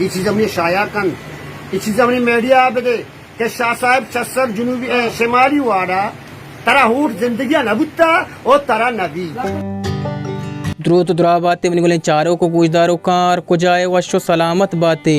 اے چیز منی شائع کن، اے چیز منی میڈیا بدے کہ شاہ صاحب چسر جنوبی، اے، شمالی واڑا ترا ووٹ زندگی نہ بوتا او ترا نہ بی۔ دروت و دراہ باتے منی گلیں چاروک و گوشداروکاں، ہر کجا ئے وش و سلامت باتے۔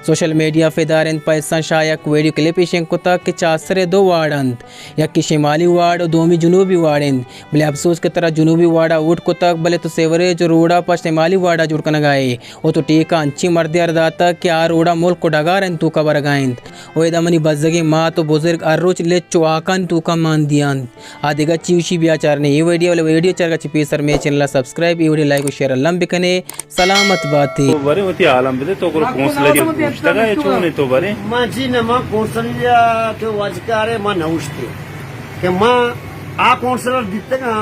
سوشل میڈیا فدار انت پہ احسان شاہ یک ویڈیو کلپے شنگ کتگ کہ چاسر ء دو وارڈ انت، یکے شمالی وارڈ و دومی جنوبی وارڈ انت، بلے افسوس کہ ترا جنوبی وارڈ ء ووٹ کتگ، بلے تو سیوریج و روڈ ء پہ شمالی وارڈ ء جوڑ کنگ ء ئے و تو ٹیکہ انچیں مردے ء را داتگ کہ آ روڈ ء ملک و ڈگارانی توکا برگ ء انت و ادا منی بزگیں مات و بزرگ ہر روچ لچ و ہاکانی توکا مان دیاں انت۔ آ دگہ چی گوشی بیا چارنے اے ویڈیو، بلے ویڈیو چارگ ء چہ پیسر مئے چینل ء سبسکرائب، اے ویڈیو لائک و شیئر الم بکنے۔ سلامت باتے۔ تو برے وتی حالم بدے، تو گڑا کونسلری ء اوشتگ ئے، چون ئے تو برے؟ ما جی نہ، ما کونسلری ء کہ واجکار ئے ما نہ اوشتے کہ ما آ کونسلر دیتگاں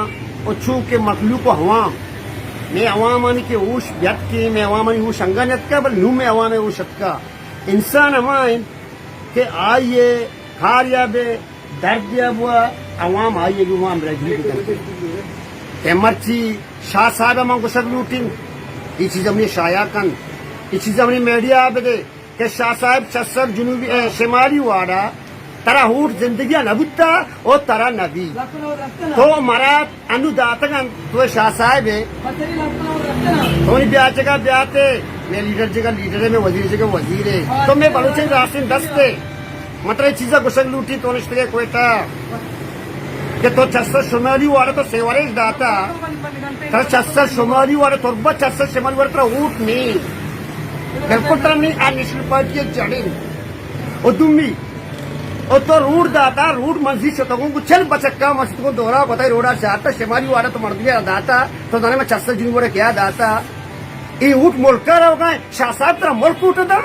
و چو کہ مخلوق و عوام، مئے عوامانی کہ ہوش بیت کہ مئے عوامانی ہوش انگا نیتکا، بلے نوں مئے عوام ء ہوش اتکا۔ انسان ہما انت کہ آئی ء کاریاب ء دردیاب ء عوام آئی ء گوں ہمراہداری بہ کنت۔ کہ مرچی شاہ صاحب ء من گوشگ لوٹیں، اے چیز منی شائع کن، اے چیز منی میڈیا ء بدے کہ شاہ صاحب چسر جنوبی، اے، شمالی واڑا ترا ووٹ زندگی ء نہ بوتا او ترا نہ بی۔ تو مرات انو داتگ انت، تو شاہ صاحب ئے۔ تو نی بیا جگہ بیاتے، مئے لیڈر جگہ لیڈر ئے، مئے وزیر جگہ وزیر ئے۔ تو مئے بلوچیں راستیں دست ئے۔ من ترا اے چیزا گوشگ لوٹی، تو نشتگے کوئٹہ کہ تو چسر شمالی واڑا تو سیوریج داتا۔ ترا چسر شمالی واڑا، تربت چسر شمالی واڑا ترا ووٹ نی۔ بالکل ترا نی، آ نیشنل پارٹی ء جڑیں۔ او دومی، او تو روڈ داتا، روڈ من زی شتگوں، گوں چل بچکاں من شتگوں دورا، بتائی روڈا شاتا، شمالی واڑا تو مردمے را داتا، تو زانے من چسر جنوبی واڑا کیا داتا؟ اے ووٹ ملکا روگا ایں، شاہ صاحب ترا ملک ووٹ دا؟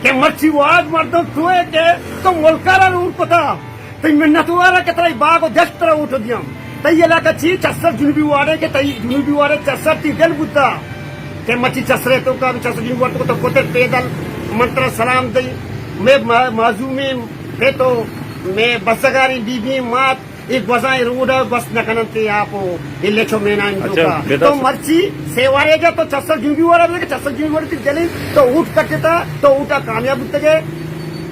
کہ مرچی واج مردم تو ئے کہ تو ملکا را روڈ کتا۔ تئی منت وارا کہ ترا اے باغ و دشت ترا ووٹ دیاں۔ تئی علاقہ چی؟ چسر جنوبی واڑے کہ تئی جنوبی واڑے چسر تی دل بوتا۔ کہ مچی چسرے تو کا چسر جنوبی واڑے تو تو پتر پیدل من ترا سلام دئی۔ مئے ما-، معزومیں پہ تو مئے بزگاریں بی بی مات اے گوزاں اے روڈ ء گوست نہ کننت اے آپ و اے لچ و مینانی اچھا، توکا۔ بدا تو سر۔ مرچی سیوارے گا تو چسر جنوبی واڑا بلے کہ چسر جنوبی واڑے تی دل انت تو ووٹ کٹتا تو ووٹا کامیاب بوتگے۔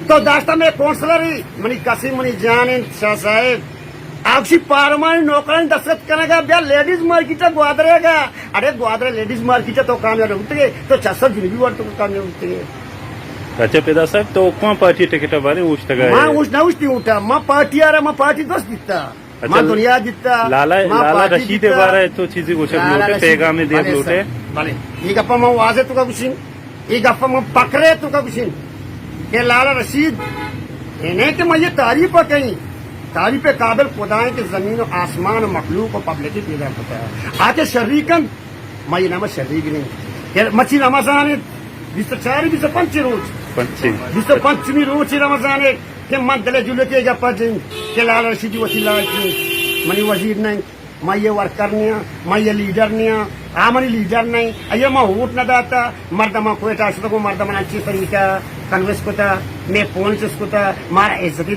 تو داشتا مئے کونسلر ہی منی کسیں منی جان انت شاہ صاحب۔ آ گوشی پارلمانی نوکرانی دستخط کنگا بیا لیڈیز مارکیٹ ء گوادر ء گا۔ اڑے گوادر ء لیڈیز مارکیٹ ء تو کامیاب نہ بوتگے، تو چسر جنوبی واڑ تو کامیاب بوتگے۔ اچھا پیدا صاحب، تو کواں پارٹی ء ٹکٹ ء بارے اوشتگا ما ہے؟ اوش نہ اوشتی اوٹا، ما پارٹی آ را ما پارٹی دوست دیتا۔ اچھا، ما دنیا دیتا، لالا، ما لالا پارٹی رشید دیتا۔ بارے تو چیزی گوشگ لالا لوٹے، رشید، پیغامے دیر بلے لوٹے۔ سر، بلے۔ یہ گپا ما واضح تو کا گوشیں۔ اے گپ ء من پکرے تو کا گوشیں کہ لالا رشید، اے نہ کہ من یہ تعریف ء کہیں، تعریف ء قابل خدا ہیں کہ زمین و آسمان و مخلوق و پبلک پیدا کرتا ہے۔ آ کہ شریک انت، من یہ نام شریک نہیں۔ کہ مچی رمضان ہے، بیست و چار، بیست و پنچ روچ۔ پنچمی۔ بیست و پنچمی روچ رمضان ہے کہ من دل جلو کے گپا جن کہ لالا رشید وسیلہ کی منی وزیر نہیں۔ ما یہ ورکر نیاں، ما یہ لیڈر نیاں، آ منی لیڈر نہیں، آئی ما ووٹ نہ داتا، مردماں کوئٹہ شتگو، مردماں انچی طریقہ کنوینس کتا، میں پوائنٹس کتا، مارا عزتی